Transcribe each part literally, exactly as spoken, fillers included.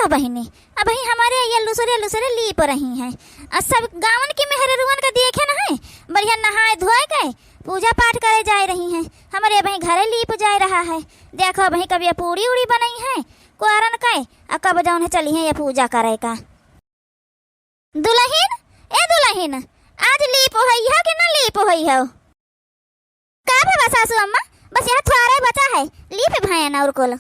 देखत ह बहिनी, अबहीं हमरे ये लुसरे लुसरे लीप रही हैं। अ सब गाँवन की मेहररुअन का देखे न है, बढ़िया नहाए धोए के पूजा पाठ करे जाए रही हैं। हमरे अबहीं घरे लीप जाए रहा है। देखो अबहीं कब ये पूड़ी उड़ी बनई हैं कुआरन के, अ कब जौन है चली हैं ये पूजा करे का। दुलहिन, ए दुलहिन, आज लीप होई है कि ना लीप होई है? का भवा सासू अम्मा, बस यहाँ थोड़े बचा है, लीप भयन और कुल।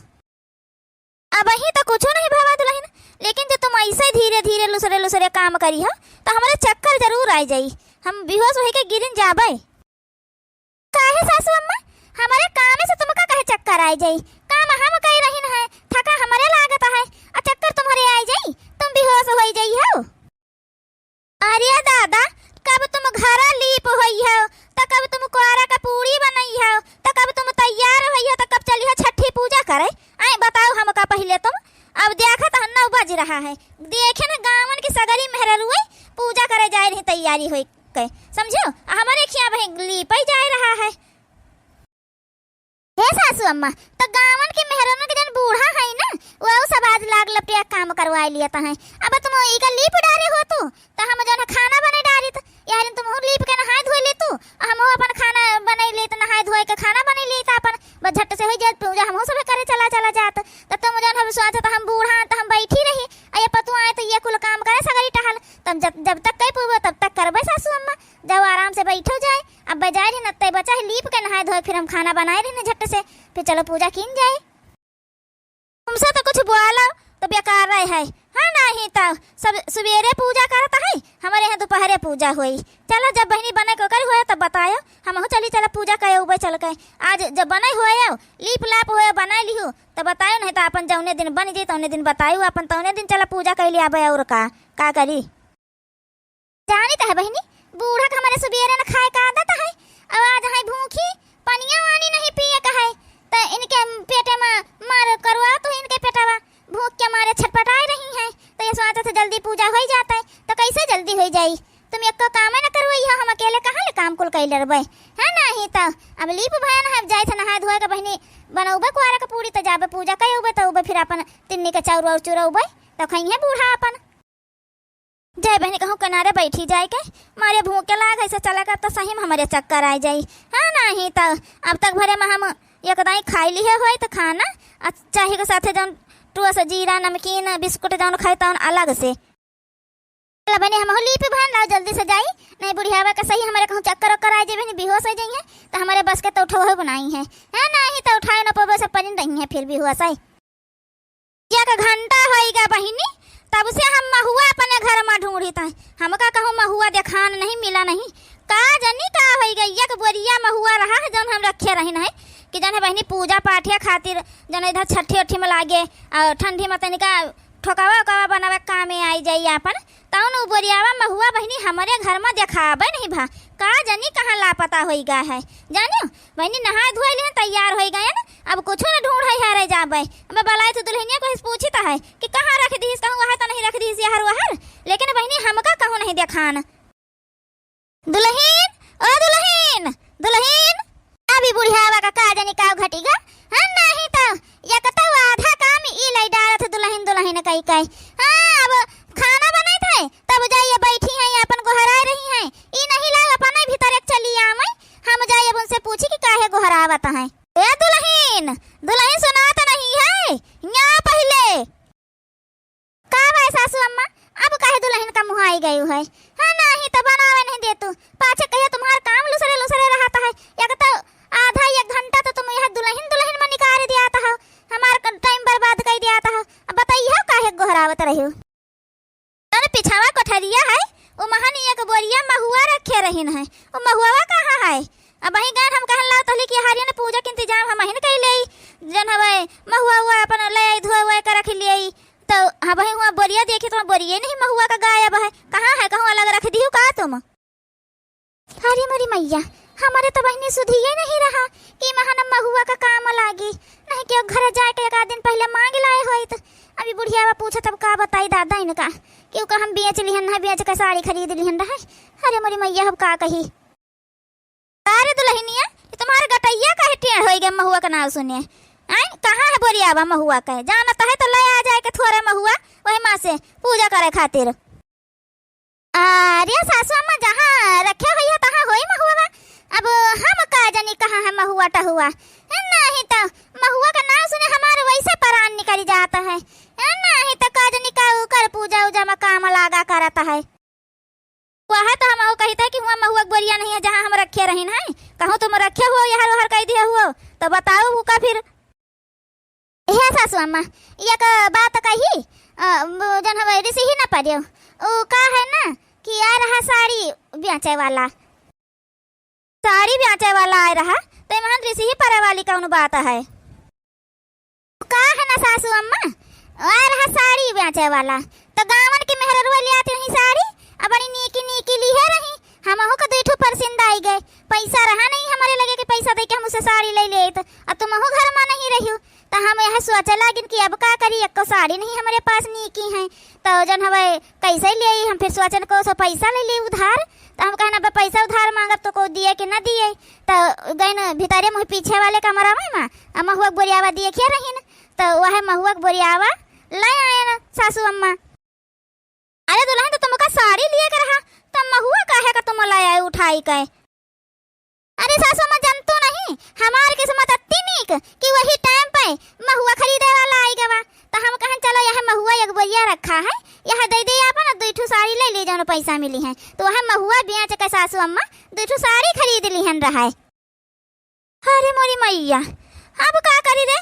अबहीं तो कुछो नहीं भवा दुलहिन, लेकिन जो तुम ऐसे धीरे धीरे लुसरे लुसरे काम करी हो, तो हमरे चक्कर जरूर आ जाई, हम बेहोश होई के गिरिन जाबे। काहे सासू अम्मा, हमरे काम से तुमका काहे चक्कर आ जाई? काम हम कई रहिन है, थका हमरे लागत है, आ चक्कर तुम्हरे आ जाई, तुम बेहोश होई जाई हो। अरे दादा, कब तुम घरा लीप होई हो, त कब तुम कोरा का पूड़ी बनई हो, त कब तुम तैयार होई हो, त कब चली हो छठी पूजा करे? आए बताओ हमका पहिले तुम। अब देखत हन नौ बज रहा है, देखे न गाँवन की सगरी मेहररुए पूजा करे जाए रही तैयारी होई के, समझो, आ हमरे खिया वही लीपई जाए रहा है। हे सासू अम्मा, त गाँवन के मेहरन के जन बूढ़ा है ना, वो सब आज लाग लपटिया काम करवाए लियत हैं। अब तुम इका लीप डारे हो तू, त हम जौन है खाना बने डारित, यार तुम लीप के नहाए धोए लेतू, आ हमहू अपन खाना बने लेत, नहाए धोए के खाना बने लेत अपन, बस झट से हो जात पूजा, हमहू सब करे चला चला जात। त तुम जौन है सोचत हम बूढ़ा त हम बैठी रही, आ ये पतु आए त ये कुल काम करे सगरी टहल, तब जब, जब तक कई पूबो तब तक करबे सासू अम्मा। जाओ आराम से बैठो जाए। अब बजाए रही न, तै बचा है लीप के नहाए धोए, फिर हम खाना बनाए रही न झट से, फिर चलो पूजा कीन जाए। तुमसे तो कुछ बोला तो बेकार रहे है, हाँ, नहीं तो सब सुबेरे पूजा करता है, हमरे यहाँ दोपहरे पूजा होई। चलो जब बहिनी बने को करी होए तब बतायो, हमहू चली चलो पूजा करे उबे चल के। आज जब बने होए, लीप लाप होए, बनाए लिहू तो बतायो, नहीं तो अपन जौने दिन बन जाई तौने दिन बतायो, अपन तौने दिन चलो पूजा कर लिया आबे, और का, का करी। जानी त है बहिनी, बूढ़ा के हमरे सुबेरे न खाए का आदत है, अब आज है भूखी, पनिया वानी नहीं पिए का है, त इनके पेटे में मार करवा तो इनके पेटवा भूख के मारे छटपटाए रही हैं, त ये सोचत है जल्दी पूजा होई जात है, त कैसे जल्दी होई जाई? तुम एको काम न करवई हो, हम अकेले कहाँ ले काम कुल कैले रहबे? हाँ, नहीं त अब लीप भयन है, अब जाए थे नहाए धोए के बहिनी, बनौबे कुआरा के पूड़ी, त जाबे पूजा कयौबे, त उबे फिर अपन तिन्नी के चाउर और चुरौबे, त खइहें बूढ़ा अपन। जय बहिनी कहूँ किनारे बैठी जाए के, मारे भूख के लाग है, से चला कर तो सही में हमरे चक्कर आ जाई। हाँ, नहीं तो अब तक भरे में हम एक दाई खाई लिहे होई तो खाना, आ चाही के साथे जौन टुआ से जीरा, नमकीन, बिस्कुट जौन खाई तौन अलग से। चला बहिनी हमहू लीप भयन लाओ जल्दी से जाई, नहीं बुढ़ियावा के सही हमरे कहूँ चक्कर ओक्कर आ जाई बहिनी, बेहोश हो जाई है, तो हमरे बस के तो उठो हो बनाई है। हाँ, नहीं तो उठाए न पबे, सब परिन रही है फिर बेहोश आई। एक घंटा होइगा बहिनी, तब से हम महुआ अपने घर में ढूंढित है। हमका कहूँ महुआ देखान नहीं, मिला नहीं। का जनी का होइगा, एक बोरिया महुआ रहा है जौन हम रखे रहिन है कि जौन है बहिनी पूजा पाठे खातिर जौन इधर छठी उठी में लागे और ठंडी में तनिका ठोकावा ओकावा बनावे के कामे आई जाई आपन। तौन उ बोरियावा महुआ बहिनी हमरे घर में देखाबे नहीं भा। का जनी कहाँ लापता होइगा है, जानियो? बहिनी नहाए धोए लिहन, तैयार होई गयन, अब कुछो न ढूंढे हरे जाबे। अब बलाए तो दुल्हनिया को पूछित है कि कहाँ रख दीस, कहूँ वहाँ तो नहीं रख दीस, यहर वहर, लेकिन बहिनी हमका कहूँ नहीं देखान। दुल्हन, ओ दुल्हन, दुल्हन। अभी बुढ़ियावा का का जनी का घटी गा, हाँ, नहीं तो एक तो आधा काम ई लई डारत दुल्हन दुल्हन कई कई। हाँ, अब खाना बनत है, तब जाइए बैठी हैं, अपन गोहराए रही हैं। ई नहीं लाग अपने भीतर एक चली आवे, हम जाइए अब उनसे पूछी कि काहे गोहरावत हैं। ए दुल्हन, दुल्हन सुनात नहीं है, यहाँ पहिले। का बाय सासू अम्मा, अब काहे दुल्हन का मुँह आई गयू है? हाँ, नहीं तो बनावे नहीं देतू, पाछे कहिए तुम्हार काम लुसरे लुसरे रहत है। एक तो आधा एक घंटा तो तुम यह दुल्हन दुल्हन में निकाल दियात हो, हमार क-, टाइम बर्बाद कर दियात हो। अब बताइए काहे गोहरावत रही हो? अरे पिछावा कोठरिया है, ओ महन एक बोरिया महुआ रखे रहिन है, ओ महुआ कहाँ है? अब वही गान हम कहन लाओ तहली कि हरियन पूजा के इंतजाम हम अहिन कर ले, जन हवे महुआ हुआ अपन ले आई धोए हुए के रख लिए, तो हम वही हुआ बोरिया देखी तो बोरिया नहीं महुआ का गायब है, कहाँ है, कहूँ अलग रख दियो का तुम? अरे मोरी मैया, हमारे तो बहिनी सुधिये नहीं रहा कि महन महुआ का काम लागी, नहीं कि घर जाए के एक आध दिन पहले मांग लाए होइत। अभी बुढ़ियावा पूछत अब का बताई दादा इनका, कि ओका हम बेच लिहन है, बेच के साड़ी खरीद लिहन रहे। अरे मोरी मैया, अब का कही। अरे दुल्हनिया, ये तुम्हारे गटैया काहे टेढ़ होई गए महुआ का नाम सुने? आय, कहाँ है बोरियावा महुआ का? जानत है तो ले आ जाए के थोड़े महुआ, से पूजा करे खातिर। अरे सासू अम्मा, जहाँ रखे होई है, तहाँ होई महुआ। अब हम का जानी कहाँ है महुआ टहुआ। नहीं तो महुआ का नाम सुने हमार वैसे परान निकल जात है। नहीं तो का जानी का ओकर पूजा उजा में काम लागा करत है। वह तो हमहू कहित है कि हुआ महुआ के बोरिया नहीं है, जहाँ हम रखे रहिन है। कहूँ तुम रखे हो, यहर ओहर कह दिया हुआ, तो बताओ हुका फिर। हे सासू अम्मा, एक बात कही, अ, वो जौन हवे रिसही न पड़ियो, उ का है ना कि आए रहा साड़ी बेचे वाला, साड़ी बेचे वाला आए रहा, तो महन रिसही पड़े वाली कौन बात है? का है ना सासू अम्मा, आए रहा साड़ी बेचे वाला, तो गाँवन की मेहररुआ ले आती रही साड़ी, अब बड़ी नीकी नीकी लिहे रही, हमहू का दुई ठो परसिंद आई गए, पैसा रहा नहीं हमरे लगे कि पैसा दे के हम उसे साड़ी ले लेत, अब तुमहू घर में नहीं रहियो, तो हम यह सोचे लागिन कि अब का करी, एको साड़ी नहीं हमरे पास नीकी है, तो जौन हवे कैसे ले आई? हम फिर सोचन को सो पैसा ले ली उधार, तो हम कहना, "अब पैसा उधार मांगब तो को दिए कि ना दिए?" तो गइन भीतरे मुँह पीछे वाले कमरा में मा, आ महुआ के बोरियावा दिए के रहिन, तो वह महुआ के बोरियावा ले आयन सासू अम्मा। अरे दुल्हन, तो तुमका साड़ी लिए के रहा, तब महुआ काहे का तुम ले आए उठाई के? अरे सासू अम्मा, जानतू नहीं, हमार किस्मत अत्ती नीक कि वही टाइम पे महुआ खरीदे वाला आई गवा। तो हम कहन, "चलो, यह महुआ एक बोरिया रखा है, यह दे दे आपन, दुई ठो साड़ी ले ली, जौन पैसा मिली है।" तो वह महुआ बेच के सासू अम्मा दुई ठो साड़ी खरीद लिहन रहा है। अरे मोरी मैया, अब का करी रे?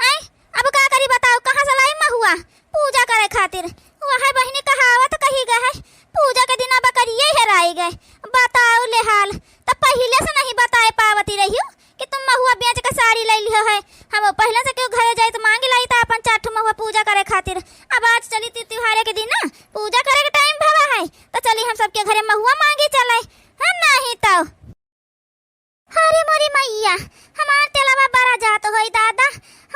आय, अब का करी बताओ, कहाँ से लाई महुआ पूजा करे खातिर? वह बहिनी कहावत कही गए है, "पूजा के दिना बकरिये हेराई गए।" बताओ ले हाल, तब पहिले से नहीं बताए पावती रहियो कि तुम महुआ बेच के साड़ी ले लियो है। हम पहिले से क्यों घरे जाई तो मांगी लाई था अपन चार ठो महुआ पूजा करे खातिर। अब आज चली ती त्योहारे के दिना, पूजा करे के टाइम भवा है, तो चली हम सबके घरे महुआ मांगी चले, है नहीं तो। अरे मोरी मैया, हमार तेलवा बरा जात होई दादा,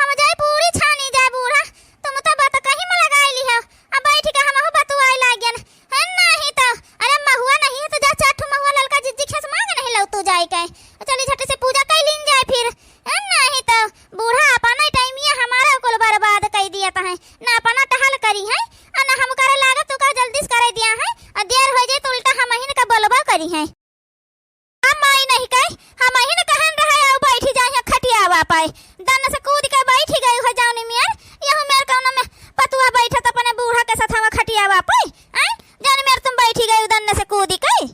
हम जाई पूरी छानी जाए बूढ़ा, तुम तो बात कहीं में लगाई ली हो, अब बैठ के हमहू बतुआई लागेन, है नहीं तो। अरे महुआ नहीं है तो जा चार ठो महुआ ललका जिज्जी खेस मांग नहीं लो तू जाए के, चली झट से पूजा कर लीन जाए फिर, है नहीं तो। बूढ़ा अपना टाइम ये हमारा कुल बर्बाद कर दिया है, ना अपना टहल करी है और ना हम करे लागत तू का जल्दी से करे दिया है, और देर हो जाए तो उल्टा हम ही का बोलबा करी है। हम आई नहीं कही, हम ही न कहन रहे, "आओ बैठी जाए यहाँ खटियावा पाए।" दन्न से कूद के बैठी गई हो जाउनी मेर, यहू मेर कौनो में पतुआ बैठत अपने बूढ़ा के साथ हवा खटियावा पाए, आय? जाउनी मेर तुम बैठी गई दन्न से कूद के।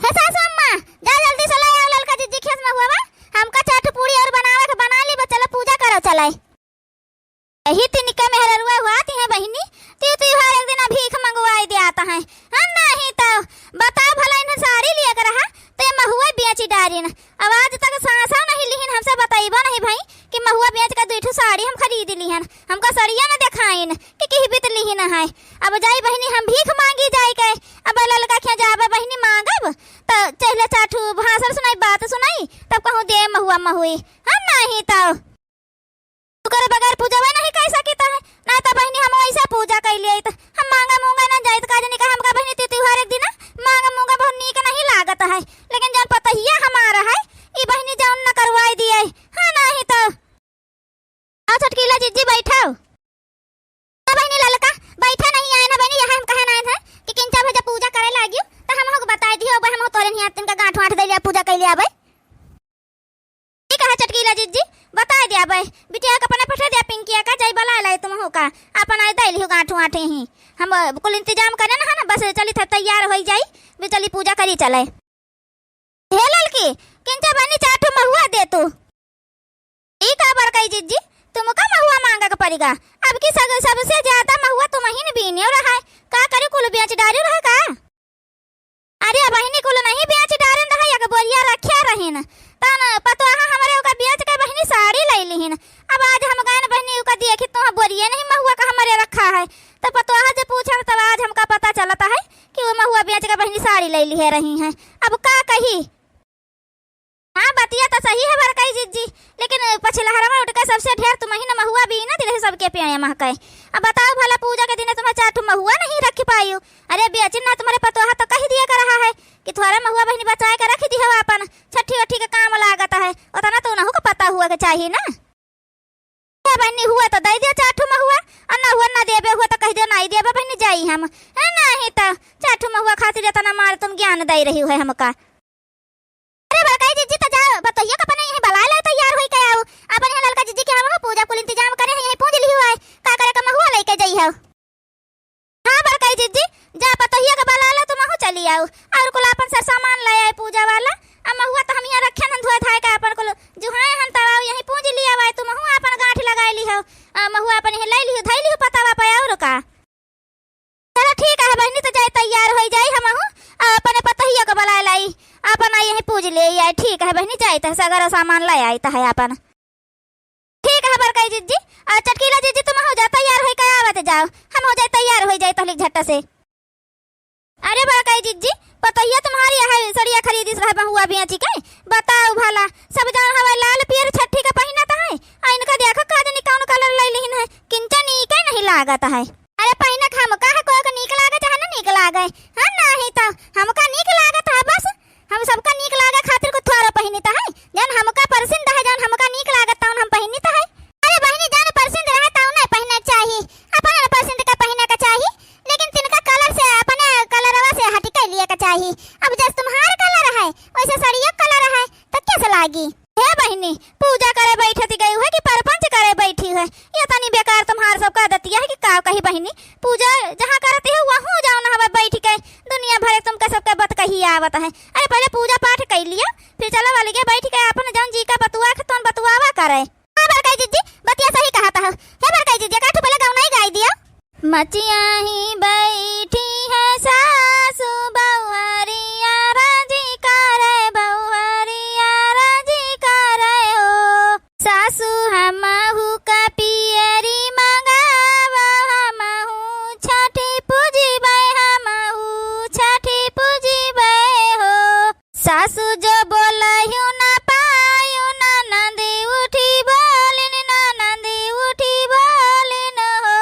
हे सासू अम्मा, जा जल्दी से ले आओ ललका जिज्जी खेस महुआ बा, हमका चार ठो पूरी और बनावे के बना ली बा, चलो पूजा करो चले। यही तिनका मेहररुआ हुआ ती है बहिनी, ती, ती हर एक दिन भीख मंगवाई दियात है। हम नहीं तो बताओ भला इन्हें साड़ी लिए के रहा, तो ये महुआ बेची डारिन। अब आज तक सांसा नहीं लिहिन, हमसे बताइबो नहीं भाई कि महुआ बेच के दुई ठो साड़ी हम खरीद लिहन। हमका सड़िया न देखाइन कि किही बीत लिहिन है। अब जाई बहिनी हम भीख मांगी जाई के, अब ललका खिया जाबे बहिनी मांगब, तो चहले चार ठो भाषण सुनाई, बात सुनाई, तब कहूँ दे महुआ महुई। हम नहीं तो ओकरे बगैर पूजवे नहीं कर सकित है, ना तो बहिनी हम वैसे पूजा कर लिए तो हम मांगा मूंगा ना जाइत, का जानी का हमका बहिनी ती त्योहार एक दिन मांगा मूंगा बहुत नीक नहीं लागत है, लेकिन जौन पतहिया हमारा है, ई बहिनी जौन न करवाई दिए, हाँ नहीं तो। आओ छोटकीला जिज्जी बैठाओ। तो बहिनी ललका बैठा नहीं आए ना बहिनी, यहाँ हम कहन आए थे कि किंचा भैया पूजा करे लागियो, तो हम हो बताई दियो, अब हम तोरे नहीं आते, इनका गांठ वांठ दे लिया, पूजा कर लिया भाई। ठीक है छोटकीला जिज्जी, बताई दिया बे, बिटिया के अपने पठा दिया पिंकिया का, जाई बला लाई तुम हो का, अपन आई दे लियो गांठ वांठ ही। हम, अ, कुल इंतजाम करे ना है ना, बस चली था तैयार होई जाई, भी चली पूजा करी चले। हे ललकी, किंचा बनी चार ठो महुआ दे तू। ई का बरकई जिज्जी, तुमका महुआ मांगे के पड़ेगा। अब की सग-, सबसे ज्यादा महुआ तुम ही न बीने रहा है, का करी कुल बेच डारी रहा का? अरे, बहिनी कुल नहीं बेच डारन रहा, एक बोरिया रखे रहिन। तन पतोहा हमरे ओका बेच के बहिनी साड़ी ले लिहिन। अब आज हम गए न बहिनी ओका देखी तो बोरिया नहीं महुआ का हमरे रखा है। तो पतोहा जे पूछन तब आज हमका पता चलता है कि वो महुआ बेच के बहिनी साड़ी ले लिहे रही हैं। अब का कही? हाँ, बतिया तो सही है बरकई जिज्जी, लेकिन पछिलहरवा उठ के सबसे ढेर तुम ही न महुआ बीनत रहे सबके पेड़े महके। अब बताओ भला, पूजा के दिने तुम्हें चार ठो महुआ नहीं रख पायू? अरे बेचिन ना, तुम्हारे पतोहा तो कह दिए कर रहा है कि थोड़ा महुआ बहिनी बचाए के रख दिहो, अपन छठी वठी के काम लागत है, उतना तो उनहु को पता हुआ के चाहिए ना। ए बहिनी, हुआ तो दे दिया चार ठो महुआ, और ना हुआ ना देबे हुआ त कहि देउ, नाहीं देबे बहिनी, जाई हम। ए, नाहीं त चार ठो महुआ खातिर एतना मार तुम ज्ञान दइ रही है हमका। अरे बड़काई जिज्जी, त जा पतोहिया के अपने यहीं बलाइ लाउ, तैयार होइके आउ। अपन यहीं ललका जिज्जी के हमहू पूजा कुल इंतजाम करे हैं, यहीं पूज लिहु है। का करे के महुआ लइके जइहउ। हाँ बड़काई जिज्जी, जा पतोहिया के बलाइ लाउ, तुमहू चली आउ। अउर कुल अपन सर सामान लइ आइ पूजा वाला। आ महुआ त हम यहीं रखे हन धोए धाए के, अपन कुल जुहाए हन, तब आउ यहीं पूज लिया आइ, तुमहू अपन गाँठ लगाइ लिहउ। आ महुआ अपन यहीं लइ लिहु, धइ लिहु पतवा पे, अउर का। चलो ठीक है बहिनी, त जाई तैयार होइ जाई हमहू, आ अपने पतोहिया के बलाइ लाई, अपन आई यहीं पूज लेइ आई। ठीक है बहिनी, जाई त सगरो सामान लइ आई त है अपन। ठीक है बड़काई जिज्जी, आ चटकीला जिज्जी तुमहू जा तैयार होइके आवत जाउ, हमहू जाई तैयार होइ जाई तहलिक झट से। अरे बड़काई जिज्जी, पतोहिया तुम्हारी है सड़िया खरीदिस रहे महुआ बेची के, बताउ भला, सब जउन हवे लाल पियर छट्ठी के पहिनत है, आ इनका देखा का जानी कउन colour लइ लिहिन है, किंचा नीके नहीं लागत है। अरे पहिने के हमका है, कोई के नीक लागे चाहे ना नीक लागे, हाँ, नाहीं त हमका नीक लागत है, बस हम सबका नीक लागे खातिर कुछ थोड़ा पहिनित है, जउन हमका पसंद है, जउन हमका नीक लागत तउन हम पहिनित है। अरे बहिनी, जउन पसंद रहे तउन पहिने के चाही, अपन पसंद के पहिने के चाही, लेकिन तिनका colour से, अपने colourवा से हटिके लिए के चाही। अब जस तुम्हार colour है, वइसे सड़िया colour है, त कइसे लागी? हे बहिनी, पूजा करे बैठत गई है कि परपंच करे बैठी है? ये तनी बेकार तुम्हार सबका आदतिया है कि का कही बहिनी, पूजा जहाँ करती है वहूँ जउन हवे बैठ के दुनिया भर तुमके सबके बात कही आवत है। अरे पहिले पूजा पाठ कइ लिया, फिर चलो अलगे बैठ के अपन जउन जी का बतुआ के तउन बतुआवा करे। हाँ बड़काई जिज्जी, बतिया सही कहत है। हे बड़काई जिज्जी, एक आठ पहिले गउनई गाइ दिया। मचिया ही बैठी है सासु बउअरिया राजी करे, बउअरिया राजी करे हो। सासु हमहू का पियरी मंगावा, हमहू छठी पूजबै, हमहू छठी पूजबै हो। सासु जो बोलहिउ ना पायु, ननदी उठी बोलिन, ननदी उठी बोलिन हो।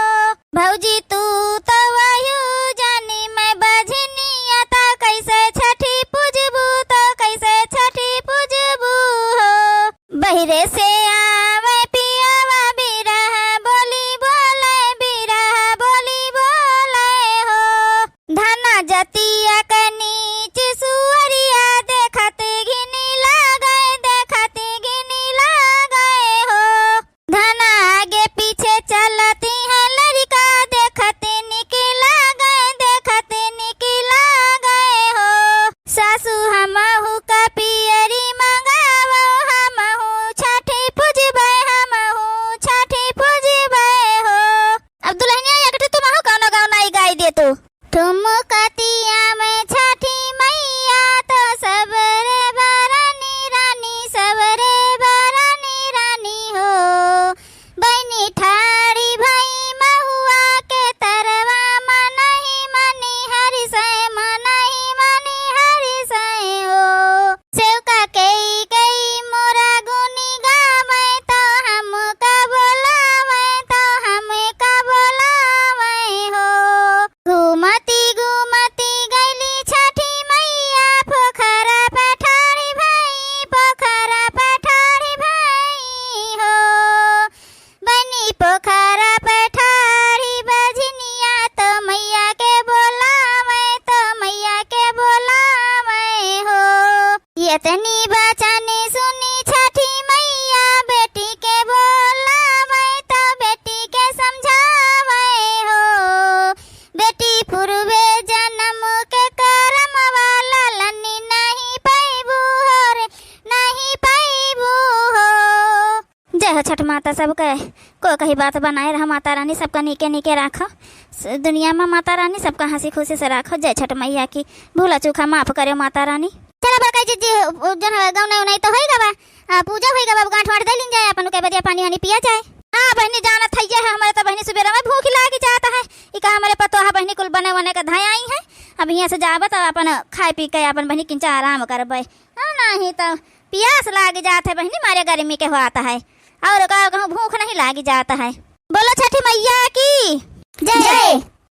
भौजी तू त वहू जानी मैं बझनिया, त कइसे छठी पूजबू, त कइसे छठी पूजबू हो। बहिरे से आवे पियवा बिरह बोली बोले, बिरह बोली बोले हो। धना जतिया के नीच सुअरिया देखत घिनी लागे, देखत घिनी लागे हो। धना आगे पीछे चलती है लरिका, देखत निक लागे, देखत निक लागे हो। सासु हमहू का पियरी मंगावो, हमहू छठी पूजबै, हमहू छठी पूजबै हो। अब दुलहिनिया एक ठे तुमहू कउनो गउनई गाइ दे तू। ठुमकतिया में छठी मइया तो सबरे बरनी रानी, सबरे बरनी रानी हो। बहिनी ठाड़ी भई महुआ के तरवा, मनहि मनि हरिसै, मनहि मनि हरिसै हो। सेवका केई केई मोरा गुनी गावै, तो हमका बोलावै, तो हमका बोलावै हो। घूमती घूमती गइली छठी मइया, पोखरा पे ठाड़ी भई, पोखरा पे ठाड़ी भई हो। बहिनी पोखरा पे ठाड़ी बझनिया, तो मइया के बोलावै, तो मइया के बोलावै हो। एतनी बचन सुनी छठी मइया, बेटी के बोलावै, तो बेटी के समझावै हो। बेटी पूर्वे जनम के करम वाला, ललनी नहीं पइबू हो रे, नहीं पइबू हो। जय हो छठ माता सबके, कोई कही बात बनाए रहा माता रानी, सबका नीके नीके राखो। स-, दुनिया में माता रानी सबका हँसी खुशी से राखो। जय छठ मइया की, भूला चूका माफ करेउ माता रानी। चला बड़काई जिज्जी, उ, जउन है गउनई उनई तो होइ गवा, आ, पूजा होइ गवा, अब गाँठ वाँठ दइ लीन जाए, अपन उके बदिया पानी वानी पिया जाए। हाँ बहिनी, जानत है ये है, हमरे तो बहिनी सुबेरा में भूख लागि जात है, इका हमरे पतोहा बहिनी कुल बने वने के धइ आई है। अब हियाँ से जाबे तो अपन खाए पी के अपन बहिनी किंचा आराम करबे, हाँ, नाहीं तो पियास लागि जात है बहिनी, मारे गर्मी के होत है, अउर का कहूँ, भूख नहीं लागि जात है। बोलो छठी मइया की जय। जय।